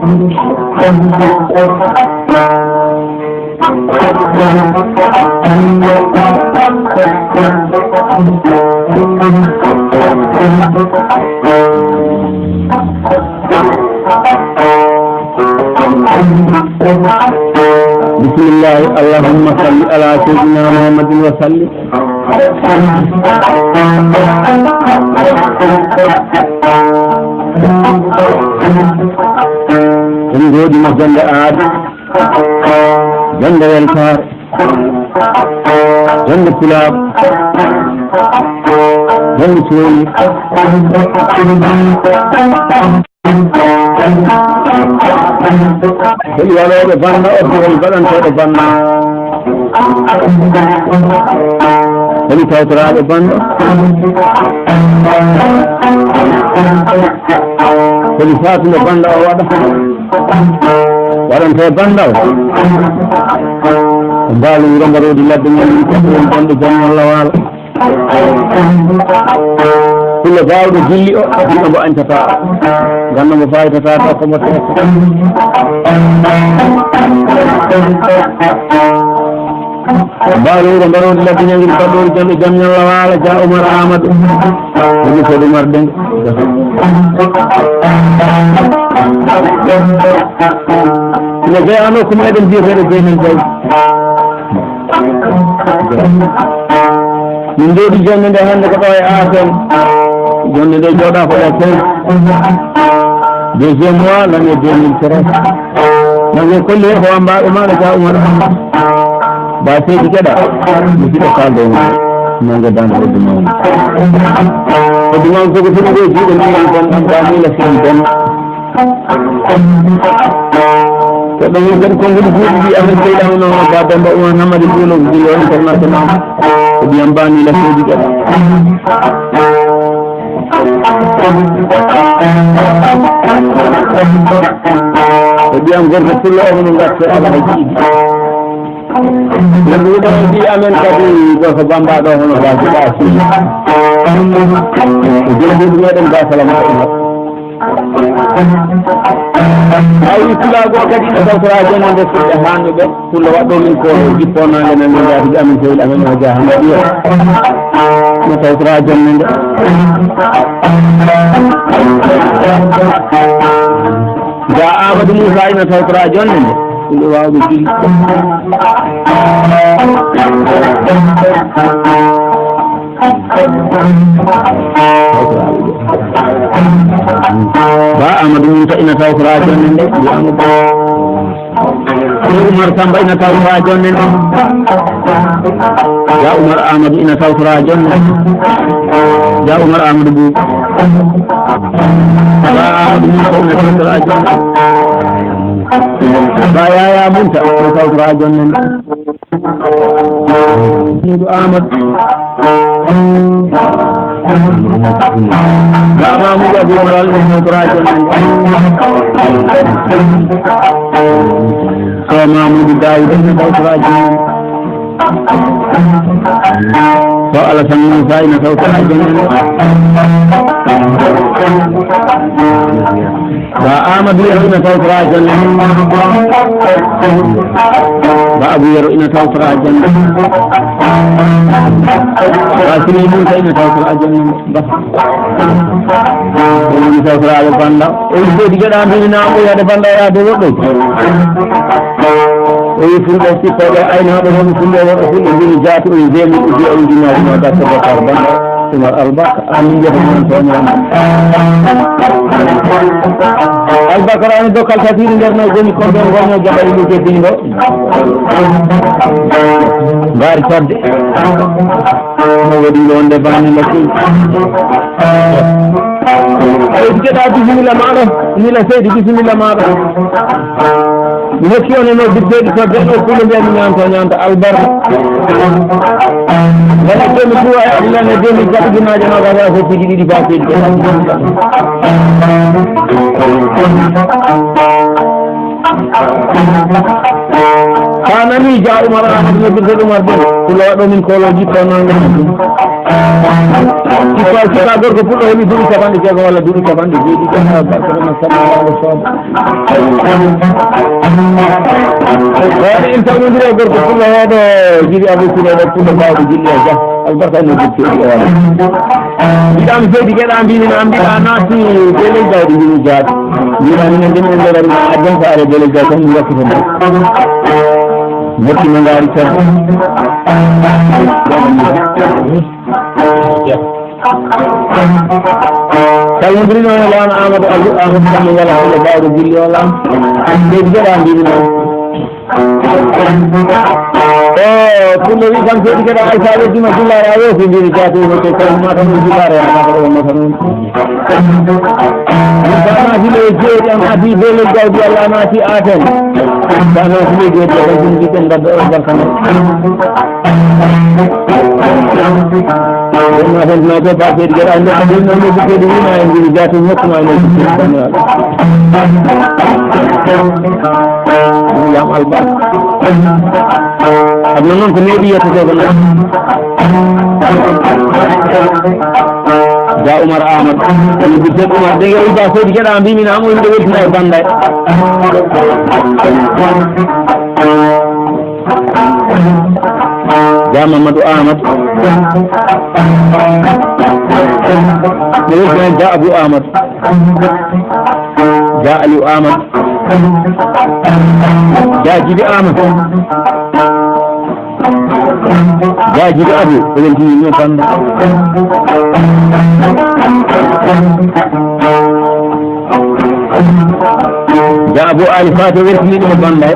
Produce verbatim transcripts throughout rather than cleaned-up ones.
بسم الله، اللهم صل على سيدنا محمد وسلم. En njooɗiima jonnde aada, jonnde weltaare, jonnde pulaaɓe, jonnde sooyir. Holi waɗooɓe bannda o, holi baɗantooɓe bannda? Holi tawtoraaɓe bannda? Holi faatunde bannda o waɗa? Waɗantee bannda o? Ko mbaalu wuro mbaroodi ladde mum, ko ɗum bonɗo jam Allah waala. Pullo baawɗo jilli o, jiɗo mbo añtata, ganndo mbo faytata, taw ko mbo teeso. Mbaalu wuro mbaroodi ladde ñangiri baɗɗoori jam e jam ñalla waala, Dia Oumar Amadou. Woni ko Oumar Deng. Ina jeyaa nokku meɗen biyeteeɗo Jeynel Jaw. Min njooɗii jonnde nde hannde ko ɗo e Asen. Jonnde nde jooɗaa ko ɗo cinq. Deuxième mois, l'année deux mille treize. Nangee kolli he ko wammbaaɓe maaɗa Dia Oumar Amadou. Ba Seydi Geɗa, mi siɗo kaalde e mum. Nangee dande Oddu Mawni. Oddu Mawni ko ko fini ɗo juuɗe mum, ɗum ɗon ɗam ba Mila Sidi Ben. Ko ɗum woni kadi konguɗi juuɗe ɗi amen seyɗa hono Ba Demba Oumar Hamadi Mbulo, Mbulo international. Ko ɓiyam ba Mila Seydi Geɗa. Ko ɓiyam gorko pullo o hono Gatte Alhaji Idi. Nden ɗum ɗo mbi amen kadi gorko bambaɗo hono Gaji Ɓaasi. Ko jom ɓurɗo meɗen Ba Salamata Umar. Awi pulaagu o kadi ina tawtora jonnde nde fulɓe hanɓe ɓe. Pullo waɗɗo min ko jippo naange men min jaati amen sehil amen o Dia Hamadi o. Ina tawtora jonnde nde. Dia Amadou Moussa ina tawtora jonnde nde. Ɗum ɓe waawɓe jilli. Ba Amadou Moussa ina tawtora jonnde nde. Dia Amadou. Dia Oumar Samba ina tawtora jonnde nde. Dia Oumar Amadou ina tawtora jonnde nde. Dia Oumar Amadou Boubou. Ba Amadou Moussa ina tawtora jonnde nde. Ba Yaya Moussa ina tawtora jonnde nde. Mamadou Amadou. Ba Mamadou Abou Maral, Mamadou Rajo. Ko Mamadou Daoud, Mamadou Rajo. Ko Alassane Moussa, Mamadou Rajo. Ba Amadou Yero ina tawtora jonnde. Ba Abou Yero ina tawtora jonnde. Ba Sini Moussa ina tawtora jonnde. Ba. O woni tawtoraaɓe bannda. O woni seydi Geɗa mbini na o yaade bannda o yaade woɗɗo. O wi fulɓe sippooɓe aynaaɓe wonɓe fulɓe worɓe fulɓe mbini jaati o wi zeemi o mbiya o wi jinnaji ma gatte Bakar bannda. Umar Albarka, amin mbiyata noon toñaama. Albarka rani dokkal tatiiɗi nder no joni kon ɗon gonno jaɓa yimɓe jeddini ɗo. Ngaari fodde. Mo waɗi ɗo nde bani la sey. Seydi Geɗa bisimilla maɗa. Mila seydi bisimilla maɗa. Mi hokki on e noddirteeɗi to Bello Fulɓe mbiya mi ñaanto ñaanta albarka. Ngati deux mille trois e Abdoulaye deux mille quatre ujunnaaje noogaas e sappo ɗiɗi ɗiɗi baaseeɗi. Ka A nani, Dia Oumar Amadou, no birte Oumar Dia. Pullo waɗo min koolooji kono noon. Sika, sika gorko pullo heɓi duuɓi capanɗe jeego walla duuɓi capanɗe jeeɗiɗi. Barka ɗum, sallallahu alaihi wasallam. Waɗi en tawdondiri e gorko pullo heeɗo jibi Abou Souley ɗo pullo baawɗo jilli e Dia. Albarka no birte o wala. Mbiɗa mi seydi geɗa mbimi na mbiɗa naati belel jawɗi mbimi jaati. Mbiɗa minen ndin en lorani ma adden ko are belel jaw tan mi wakkito ma. Motti no ngaari tan. Salmodiri noon e laana Amadou Aliou Amadou Kamɓe ngala hono baawɗo jilli o lan. Seydi geɗa mbimi noon. O pullo wi kam seydi geɗa ay sa weddima jillare a weesi mbimi jaati no te tawi mata noon jillare a mata ɗo mata noon. Sa naati le jeeɗi a naati belel jawdi Allah a naati aten. Sa naati le jeeɗi a ɗum jiɗen gadda o barka noon. Ɗum ma fen ma to ba seydi geɗa ande ko ɗum noon no bukkeɗi wima en mbimi jaati hokkuma no bukkeɗi tan. Ɗum yam albarka. Aduna noon ko neeɓi yettoto ko noon. Dia Oumar Amadou. Kono Bidden Oumar, de ngewi ba seydi geɗa mbimi na mo yimɓe weltina e banday. Dia Mamadou Amadou. Ɓe weltina Dia Abou Amadou. Dia Aliou Amadou. Dia Djibi Amadou. Dia Djibi Abou, ko weltini ɗum e banday. Dia Abou Ali Fatou weltini ɗum e banday.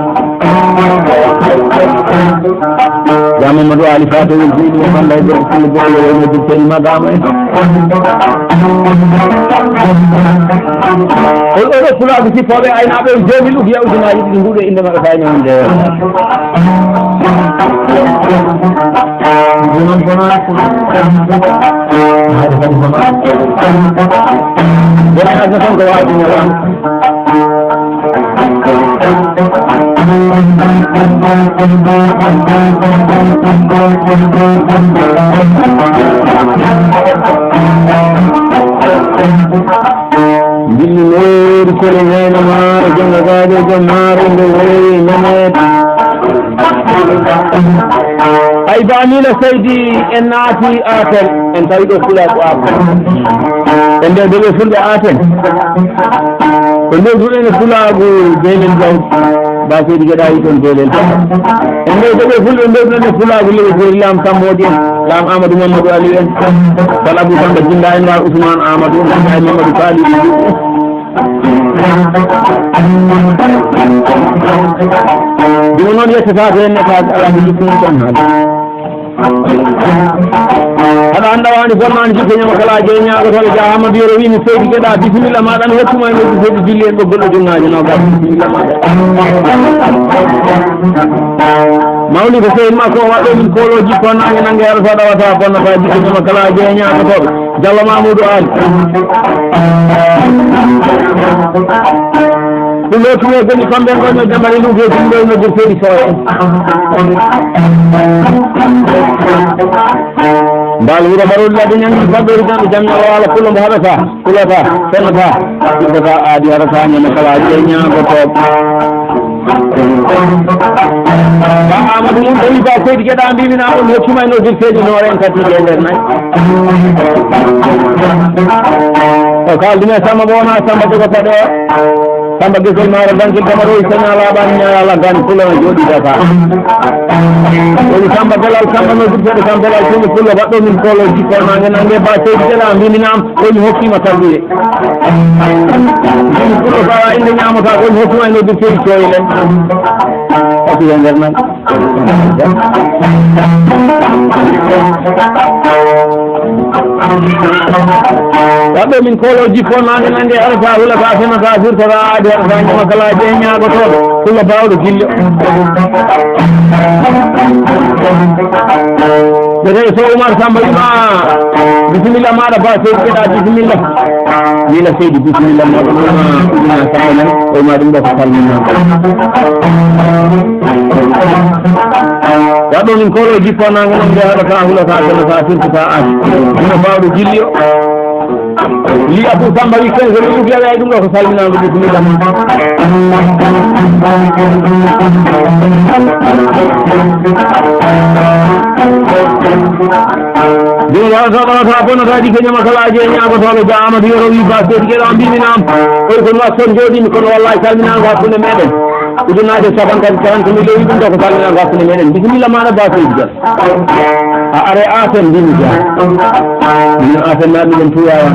Dia Mamadou Ali Fatou weltini ɗum e banday, gorko pullo boɗɗo wonno dum seni magama en. O, oɗo pulaagu sippooɓe aynaaɓe on, joomi lugiya ujunnaaji ɗiɗi, nguɗo innde maɓɓe fayna on nde. Ɗum noon bonaa. Haade kadi bonaa. Bonaa adna tan ko waawde mo waawde. Mbilli meeri kole ñayna maaro, jonngo gaajo jom maaro, nde woyoyi naneede. Ay ba Amina Seydi en naati Atel, en tawi ɗo Fulaagu Atel. En nde ɓe fulɓe Atel. Ko nde duɗen e Fulaagu Beelel Jawdi. Ba Seydi Geɗa yi toon Beelel. En nde ɓe fulɓe nde duɗen e Fulaagu Lewi Goori Laam Sammoodi en. Laam Amadou Mamadou Aliou en. Bal Abou Samba Jinda en, Laam Ousmane Amadou en, Abdoulaye Mamadou Kali. Ɗum noon yettata ko en netaade alaa ko jikku mum tan haali. Haɗa annda waani bonnaani jikku ñama kala jeeñaaɗo to Dia Amadou Yero wini Seydi Geɗa bisimilla maɗa ne hokkuma e noddu Seydi Julli en ɓoggol o junnaajo noogas bisimilla maɗa. Mawni ko sehil makko o waɗɗo min koolooji ko naange nannge haɗata ɗawata bonnata jikku ñama kala jeeñaaɗo to. Jallo Mamoudou Aly. Ɗum ɗo tuma goni kamɓe ngoni o jamari ɗum ko ɗum ɗo no gurfeɗi soye. Mbal wuro barol ladde ñangi baɗɗori tan jam ñawa wala kulo mbo haɗata kulata fennata ɗiɗata aadi haɗata ñande kala jeñago to. Ba Amadou Mum tawi ba Seydi Geɗa mbimi na on hokkuma e noddirteɗi noore en kadi e nder nay. O kaldumi e Samba mo wona Samba jogo paɗe o. Samba gesol maaro dankil tamaro o sena laɓan ñala gan pulana joɗi data. Woni Samba Belal Samba noddirteɗo kam Belal tumi pullo baɗɗo min polo jikko nange nange ba Seydi Geɗa mbimi nam. Ko mi hokkima taguye. Ɗum ko ɗo tawa inde ñamata ko mi hokkima e noddirteɗi coyle. Taguye nder nan. Waɗɗo min kolo jippo nange nange arata hulata fenata firtata aadi arata ñama kala je ñagotoɗo. Pullo bawɗo gillo. Ɓe tawi so Oumar Samba wima bisimilla maɗa ba Seydi Geɗa bisimilla. Wila Seydi bisimilla maɗa wona Oumar Samba nan. O ma ɗum ɗo ko salminaango. Waɗɗo min kolo jippo naange noon nde haɗata hulata kono sa firtata aati. Ina baawɗo jilli o. Li Abou Samba wi ken ko ɗum yawi ɗum ɗo ko salminaango bisimilla. Ɗum wata wata bonnata ɗi ko ñama kala aji e ñaagotooɓe ja Amadou Yoro wi ba seedi geɗa mbimi naam. Oy kono wa son jooɗimi kono wallahi salminaango hakkunde meɗen. Ujunaaje capanɗe tati tan ko mi lewi ɗum ɗo ko salminaango hakkunde meɗen. Bisimilla maɗa ba seedi geɗa. A are asen mbimi ja. Min asen naɓi ɗum tuyawa.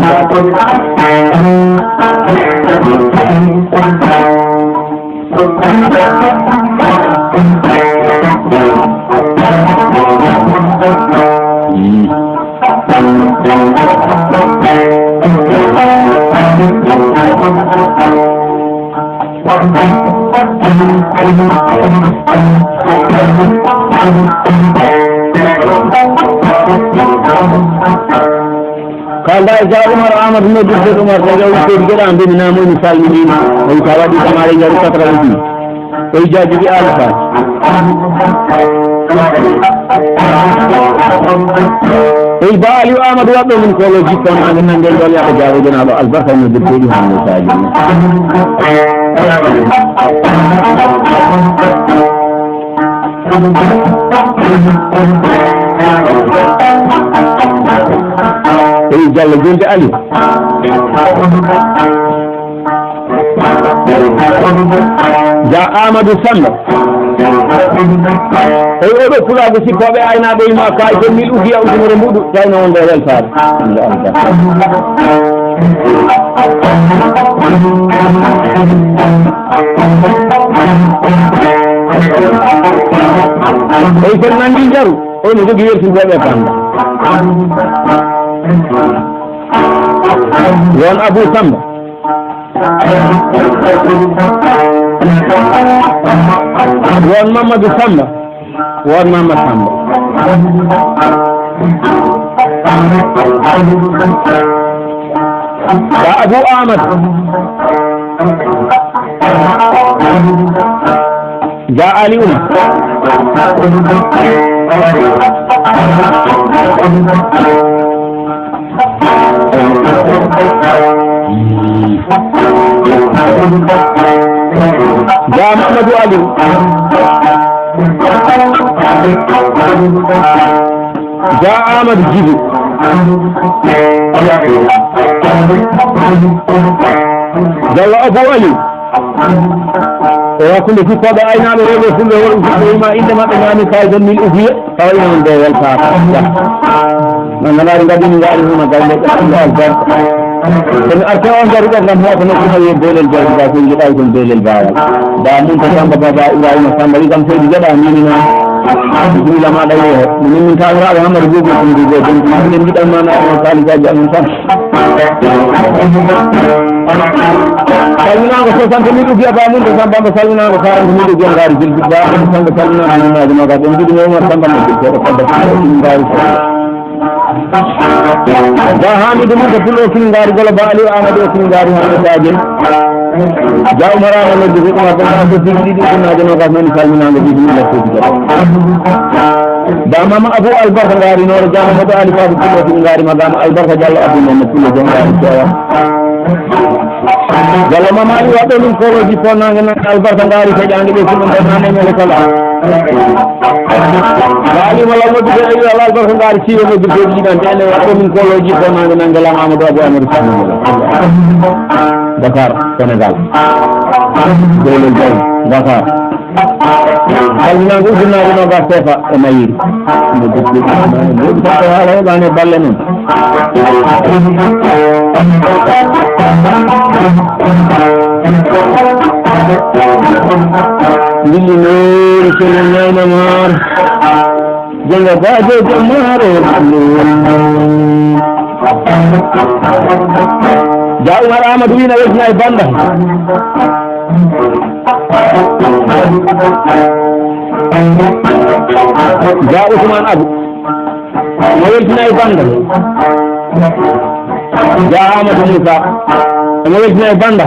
Kanda e Dia Oumar Amadou noddirde Oumar Sadio Ousseyn Guéɗa mbimi namoyni salmini. O wi ka waɗi kamare jaru quatre-vingt-dix. O wi jajuji alfa. O wi ba Aliou Amadou waɗɗo min kolo jikko on ande nangel ɗon yaɓa jarude naɗo albarka noddirteɗi hande Sadio. Eyi Diallo jonti Ali. Ja Amadou Samba. Eyi oɗo pulaagu sippooɓe aynaaɓe ima kaay ko mil ugiya ujunere mbuɗu tawno wonde weltaare. Eyi sen nangi jaru. O no jogii wertindooɓe Bannda. Won Abou Samba. Won Mamadou Samba. Won Mamadou Samba. Ba Abou Amadou. Ja Ali Oumar. Ja Mamadou Aliou. Ja Amadou Djibi. Diallo Abou Aliou. E hakkunde sippooɓe aynaaɓe rewɓe fulɓe worɓe fuɗɗoyima innde maɓɓe ñaami kayitol min ufiya tawa ina on de weltaaka. Nanganaari mbaɗi mi ngaari huma galle ƴettude albarka. Kono arte on jaruɗo ngam hoto nokku hawi e belel jawdi ba ko jiɗa kon belel baawal. Ba mun ko Samba Baba Ibrahima Samba wi kam seydi jeɗa mini noon. Bismillah maɗa yeeho. Min min tamiraaɓe Amadou Bobo Koundougou Bobo. Min mbiɗan ma na on kaalisaji amen tan. Salminaango soixante mille ugiya ba mun to Samba Bamba salminaango quarante mille ugiya ngaari jilbi ba mun Samba salminaango min maaji nogas en jiɗi mo Umar Samba mo jilbi ko Samba ngaari. Ba Hamidou mun to pulo kin ngaari golo ba Aliou Amadou kin ngaari Hamidou Sadio. Ja Umar Amadou Diouf Umar Samba ko jilbi ɗiɗi ko naajo nogas men salminaango jiɗi min la ko. Ba Mama Abou Albarka ngaari nooro Jama Modo Ali Fadu Pullo Tun ngaari ma Gama Albarka Diallo Abdou Mama Pullo Jom ngaari Sowa. Diallo Mama Ali waɗɗo min koloji fo nange nange albarka ngaari feƴange ɓe fuɗɗo nder nane mele kala. Ba Ali ma law noddu ɓe ayi ala albarka ngaari siwe noddu ɓe ɗiɗan te ene waɗɗo min koloji fo nange nange Lam Amadou Abou Amadou Sall. Dakar, Sénégal. Dowlel Jaw, Dakar. Salminaango ujunnaare noogas seefa e Mayiri. No jokki, no jokki, haala heɓaani e balle mum. Ndilli noori sene ñayna maar. Jonga baajo jammaare. Ja Umar Amadou ina weltina e Bannda. Ja Ousmane Abou. Mo weltina e Bannda. Ja Amadou Moussa. Mo weltina e Bannda.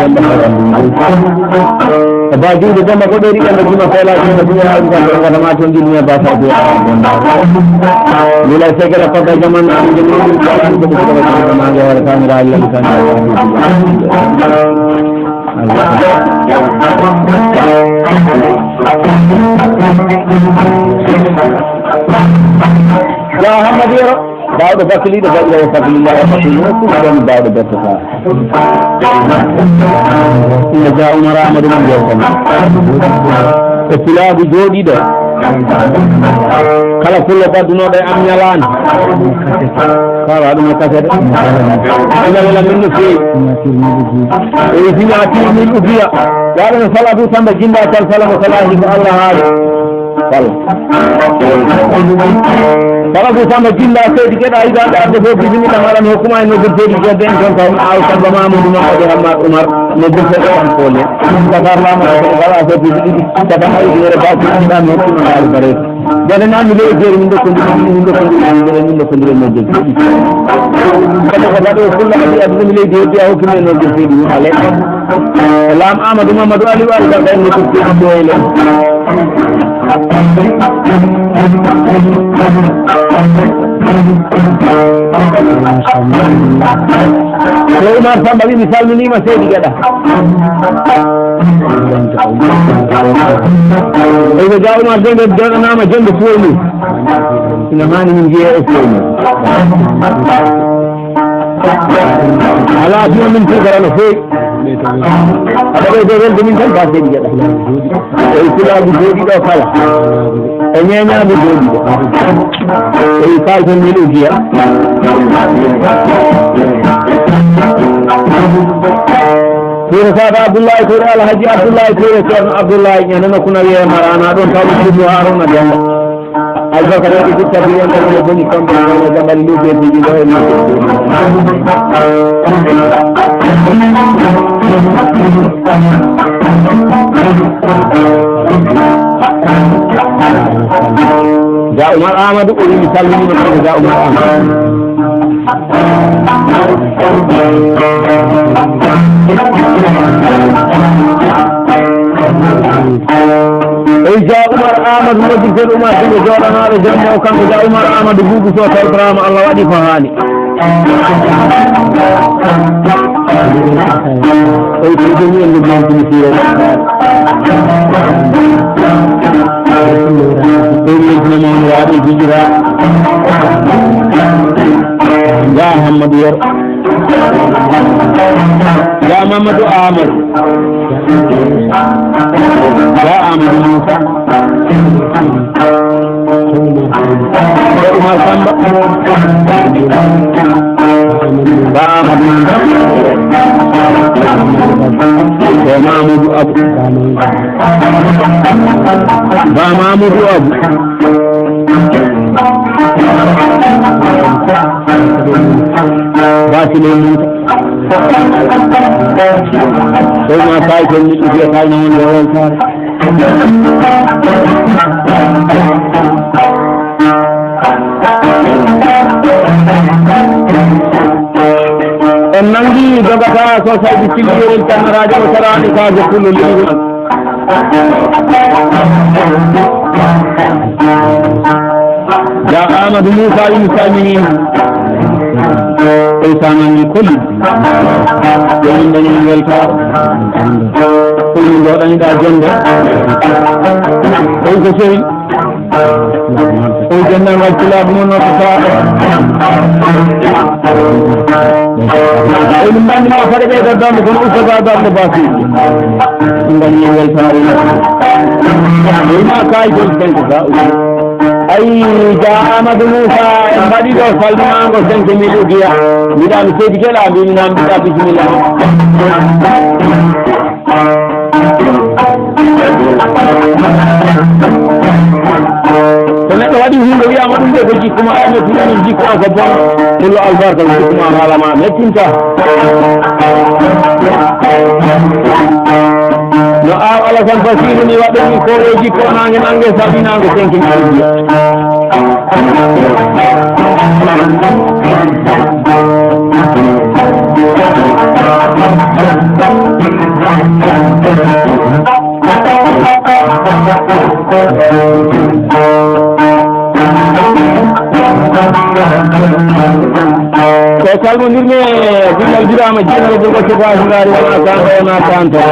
Demba Sara Ndungu. E ba juuɗe Demba ko ɗo riɗen ɗo juma fela juma duwa, ngam ngam ma to ngini ba sa duwa. Bila segera ko da jaman an jami ko ko ko ko ma ga wala kamera Allah kan. Ya Muhammad Yero, baawɗo bakkiliiɗo, baɗɗo e fadlillah e fadlillah, ɗum ɗon baawɗo bertata. Ina ja Umar Amadou Mum Jow Kono. E pulaagu jooɗiiɗo. Kala pullo baddunooɗo e am ñalaani. Kala ɗum e kasede. Ina wela min no feewi. E signature min ufiya. Waɗa no salatu Samba Jinda Tal Salamo Salahi ko Allah haali. Walla. Salatu Samba Jinda Seydi Geɗa Higa ɓe arde fof bismillah maɗa mi hokkuma e noddir Seydi Geɗe en toon taw aw Samba Mamadou Mamadou Hammat Oumar noddir Seydi Tan Kole. Dakar lama ko wala so bismillah. Dakar ay yere ba ko ɗam hokkuma ngal bare. Jale nan mi ley jere min dokko min dokko min dokko min dokko min noddir. Kadi ko baɗo fulla adi aduna mi leydi heddi a hokkumi en noddir Seydi Oumar Ale. Laam Amadou Mamadou Aliou Aliou Ba kay noddir Seydi Boyle. Ko Oumar Samba wi mi salminiima Seydi Geɗa. Eyyo, ja Oumar Samba joɗanaama jonde fooli. Ina haani min njiya e fooli. Alaa aduna min tuugara no feewi. Aɗa ɓeydo welde min tan ba Seydi Geɗa. Eyi, pulaagu jooɗi ɗo kala. E ñeeñaagu jooɗi ɗo. Eyi, kalton min ujiya. Touré Saada Abdoulaye Touré, Alhaji Abdoulaye Touré, Ceerno Abdoulaye Ñaŋ, nana kuna wiye Mara, ana ɗon taw ɗum Haruna Demba. Albarka ɗo ɗi gutta bi wonde ko boni kamɓe ko jabal luɓe tigi ɗo e ni. Ja Umar Amadou, o wi mi salminima kanko Ja Umar Amadou. Ey Ja Umar Amadou, noddirteeɗo Umar Sule jooɗanaaɗo jannde o, kanko Ja Umar Amadou Buubu Sow, tawi Brahma Allah waɗi ko haani. Ey, ko ɗum en ɗum noon tini fiye. Ey, min tuma mawno waɗi hijira. Ja Hammadou Yero. Ja Mamadou Amadou. Ja Amadou Moussa. Ko Umar Samba. Ba Amadou Moussa. Ko Mamadou Abou. Ba Mamadou Abou. Ba Souleymane. Tawi ma kayi toon neɗɗo fiyata ina wonde o weltaare. En nangi dogata so saydi cilliyel tannaraajo o saraani ka go pullo liɗigo. Ja Amadou Moussa, mi salminiima. Ey, sa nani ko liɗɗi. Yo min dañi en weltaare. Ko min ɗo ɗañiɗa jonde. Ey, ko sori. Ey, denndaangal pulaagu mon noddotaaɗo. Ey, min nganndi ma faɗe ɓe gaddanɓe kono ustata darde basi. Min mbaɗi en weltaare. Ey, ma kayi toon cinq ga. Ay, Ja Amadou Moussa, en mbaɗi ɗo salminaango cinq mille ugiya. Mbiɗa mi seydi Gela, mbimi na mbiɗa bisimilla. So neɗɗo waɗi huunde, wiyama ɗum de ko jikku ma, ay, mettinani jikku o ko bon. Pullo albarka, jikku ma haala ma mettinta. No Aw Alassane Bassirou ni waɗani ko o jikku o nange nange, salminaango cinq mille. Ko salmondirmi e Bilal Birama Jeynaba Boubacar Ba Hungari, wona kanto, wona kanto.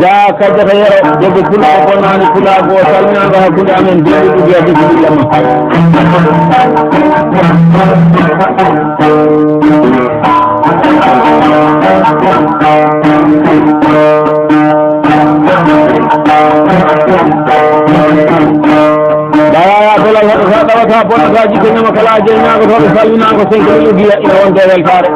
Ja Kajjata Yero, debbo pullo ko bonnaani pulaagu o, salminaango hakkunde amen, debbo ɗuɗi a bisimilla ma. Ɗawaaya pelal hoto sa ɗawata bonata jikko ñama kala a jeyi ñaagotooɓe salminaango cinq mille ugiya ina wonde weltaare.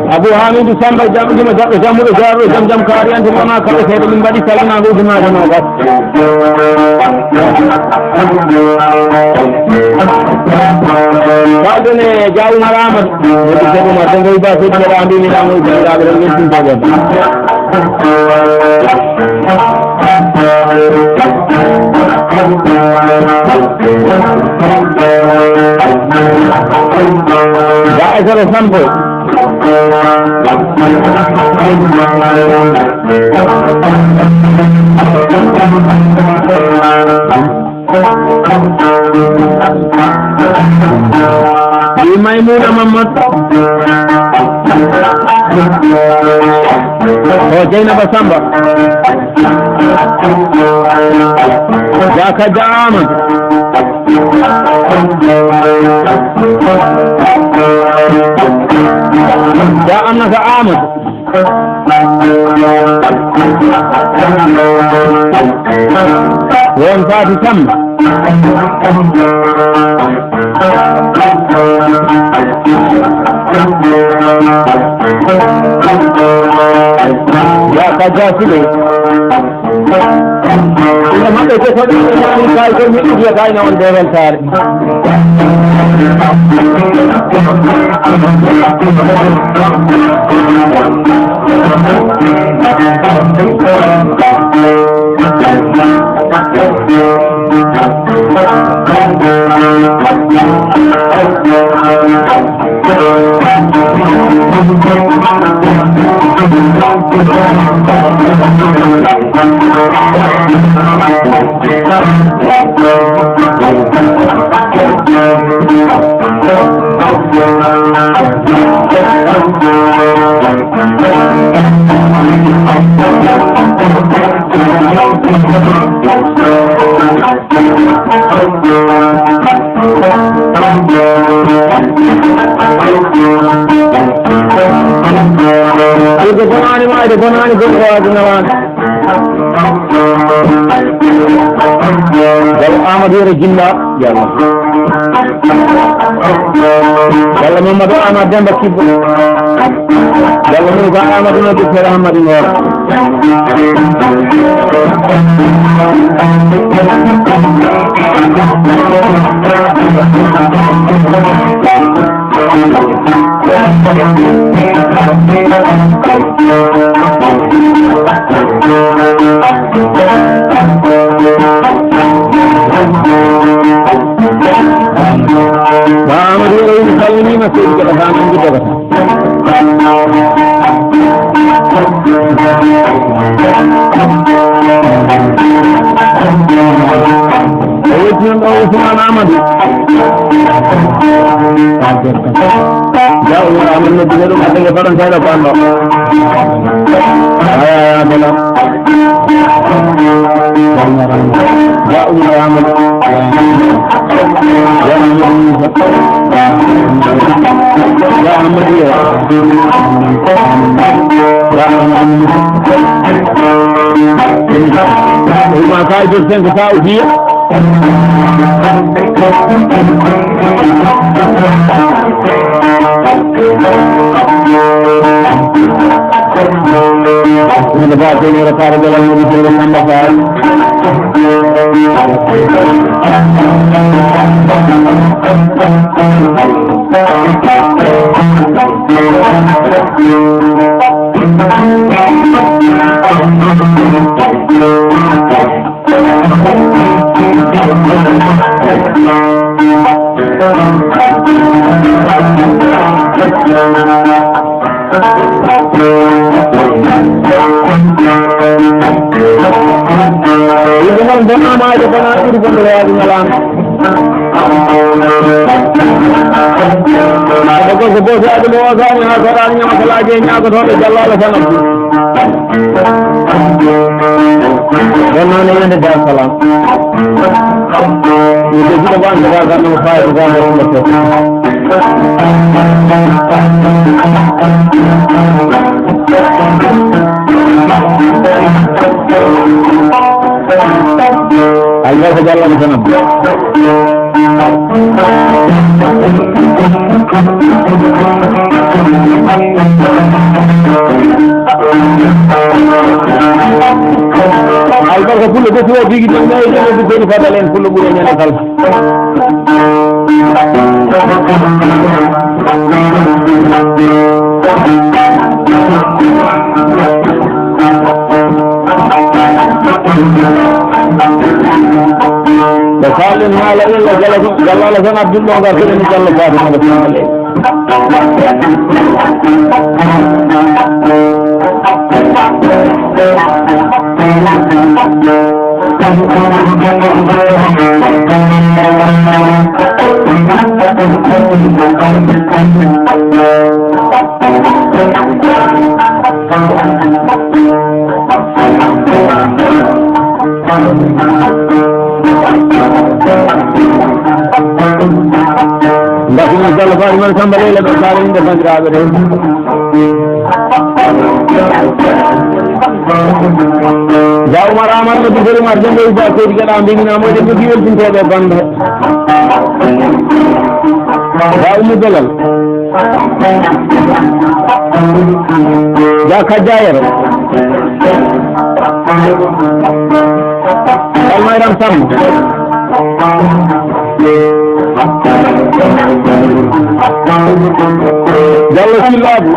Abou Hamidou Samba, jam juma jaɓɓo, jammuɗo jaaruɗo, jam jam kaari ante mona kaɗo seeɗa, min mbaɗi salminaango ujunaaje noogas. Falde ne Dia Oumar Amadou, woni Seeɗa Oumar, Dongo Iba, Seeɗa Mbaɗa, mbiimi ɗa mo ujunaaje, aɓe ɗon weltin jogoɓe. Ga e sara sampo. Ɗi Maymuna Mamadou. Ko Jeynaba Samba. Ya Kajja Amadou. Ya Annata Amadou. Won Faati Samba. Ya Kajja Sule. Ina maɓɓe te ko ɗum ina ni kay ko mi ɗum ya kay na on de weltaare. Ɓurɗo bonaani maayde, bonaani gonɗo waade nawaande. Gal Amadou Yero Jimba, yalla. Gal Mamadou Amadou Demba Kibbo. Gal Moussa Amadou no Duttere Amadou Ngor. Ba Amadou Yero, mi salminiima, seydi Keba Sane, en njiɗo kadi. O yetti noon ɗo Ousmane Amadou. Jaw Amadou noddude ɗum adda nge faɗan kayɗo ko anno. Aya, aya, bela. Jaw Amadou. Ya Amadou Moussa. Ya Amadou ya. Ya Amadou Moussa. Uma kay jot cinq cent ujiya. Wanda ba sai ne da fara galan wani sai da kan ba fara. Yimɓe noon bonnaamaade bonaa ɓuri bonde waawde ñalaande. Aɗa gorko boosi aɗa mo osaani haa soɗaani ñama salaaji e ñaagotooɓe jallaaɓe tan abdu. Bonnaande yande Dar Salaam. Yimɓe jiɗo bande Dar Salaam no faayi ko gande ɗum ɗo. Albarka Jallo mo Sanam. Albarka Pullo de tuwa bigi ɗum ɗo e ɗum ɗum beni fadal en Pullo ɓuri ñande kala. Ko faalen haala illa jala ko, jala ala tan abdullo ngal ko en jalla faade mo ko faale. Mbasino Diallo Farimata Samba Leyla ɗo kaala yimɓe banndiraaɓe ɗe. Ba Umar Amar no Bigel Umar Demba Isa Seydi Gala mbinginaa mo eɗen jogii weltinteeɓe bannde. Ba Ummu Belal. Ba Kajjayero. Almayram Samb. Jallo Sillaabu.